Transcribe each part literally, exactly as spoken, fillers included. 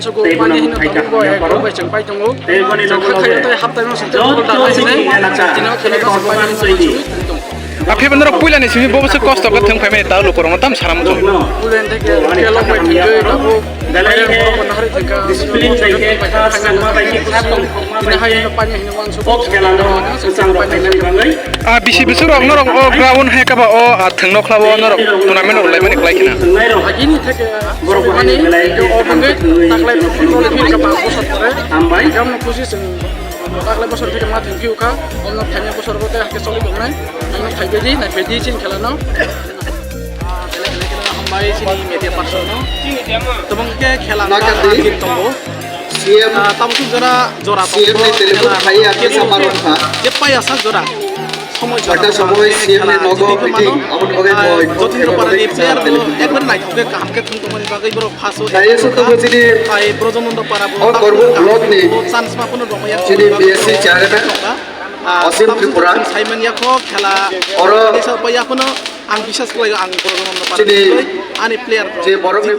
Tei bono hai kaham yapharo. Tei boni logo logo joto chini elaka, chini Kordofan twi ni. Phibo norok puila ni simi bo bwswk kosto khe thwng phaimani ta lukurokno tam sara muchung. Belai khe discipline bai khe kha changma bai khe kha tongthokma bai khe o khela no swchang rok phaimani bagwi. A bisi bwswk rok norok o ground hai kaba o, a thwng nokla o norok tournament rok laimani kwlai khna. Agini theke borok mani o bangwi taklai football field ka bang bosor pore. Hambai. Gamno khusi chwng taklai bosor theke ma thwng phiu kha. Omno thaini bosor bo te hakhe choli tongnai. Omno thai bedi, nai bedi chin khela no. Hambai chini media person no. Tobong khe khela no tin tongo. C M, ah, tamo sung jora, jora C M ni telephone khai ya, kisa marwk kha. Jepai asa jora. Somoi jora. Kata somoi C M ni nogo meeting, aboni bagwi ah, moi Jotindra Parani player bo ekbar naithok khe kaham khe thung tongmani bagwi borok first o. Dai so tongo chini tai Brojonondra Para bo o Korbu block ni chance ma phano rwmaya chini B S C chairman Osim Tripura. Simon yakho khela oro kaisa pa yakhono ang bisas khlai ang Brojonondra Parani chini ani player je borok ni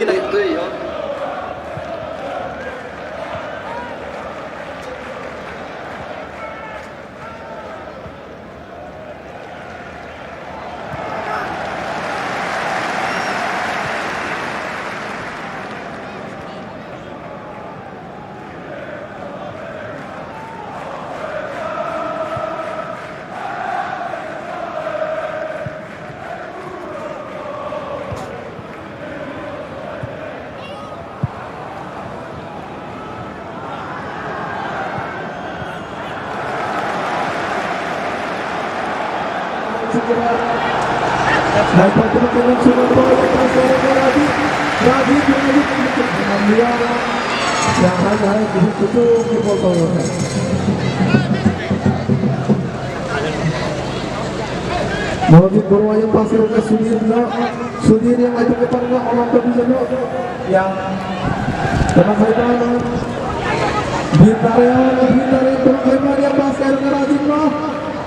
Mojit Borwa yang pasir ke Sudhir no, Sudhir yang itu ke tengah orang tu bisa no. Yang tengah saya tahu. Bintare, Bintare, tengah saya yang pasir ke Rajib no.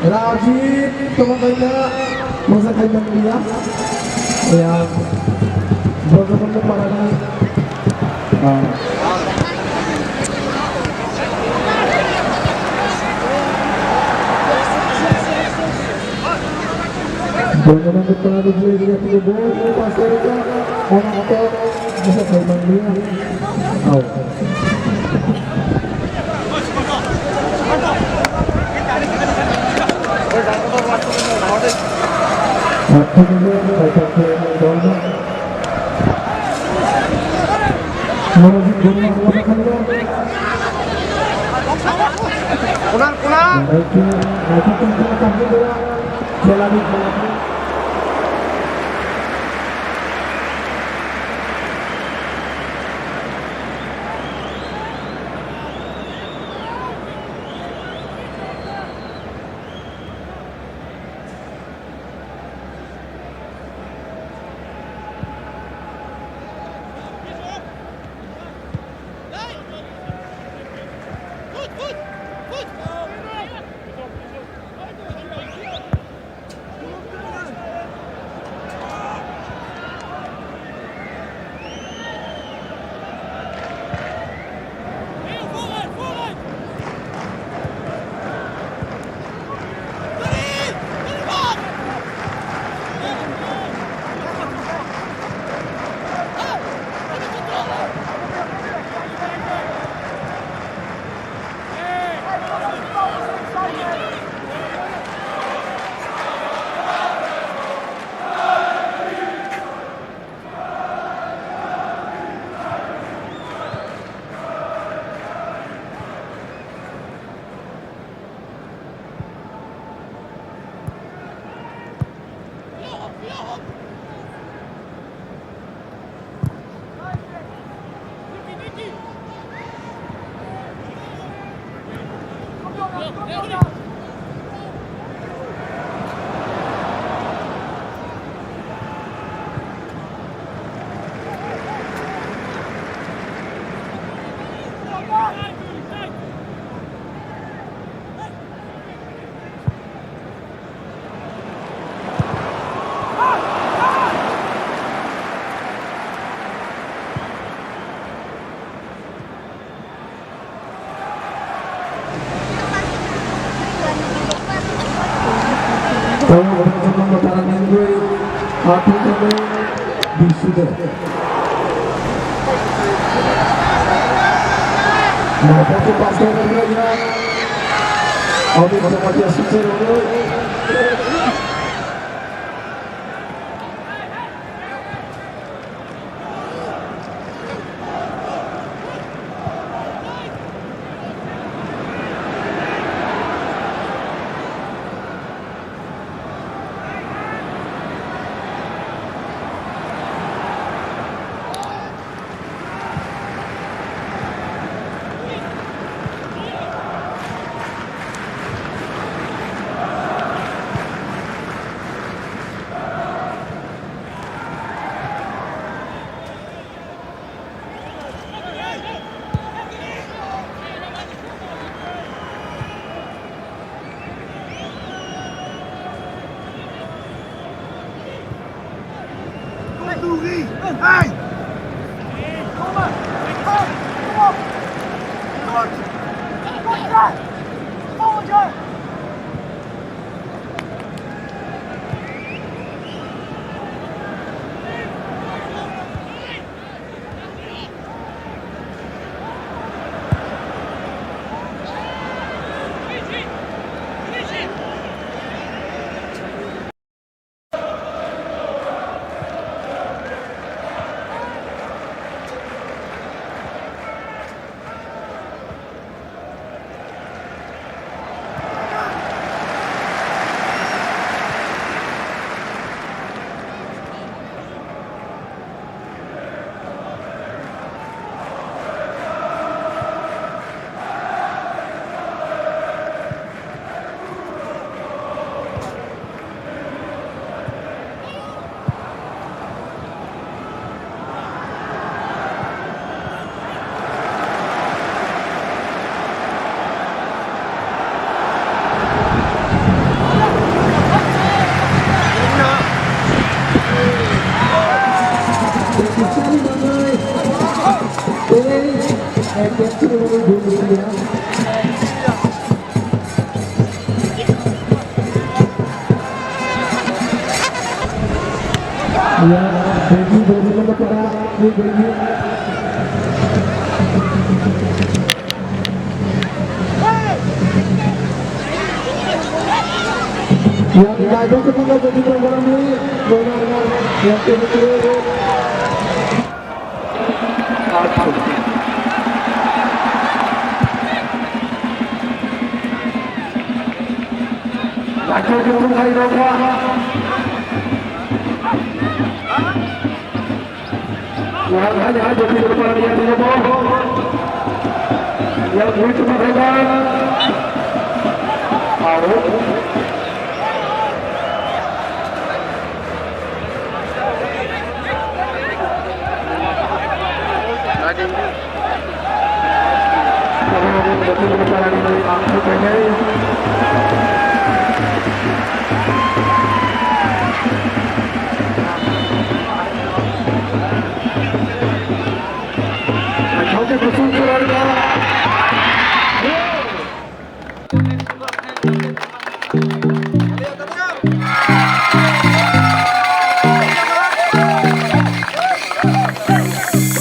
Rajib, tengah saya masa kayak dia. Yang berkembang pada ni.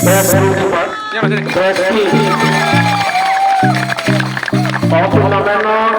Best team. Best team. Tournament no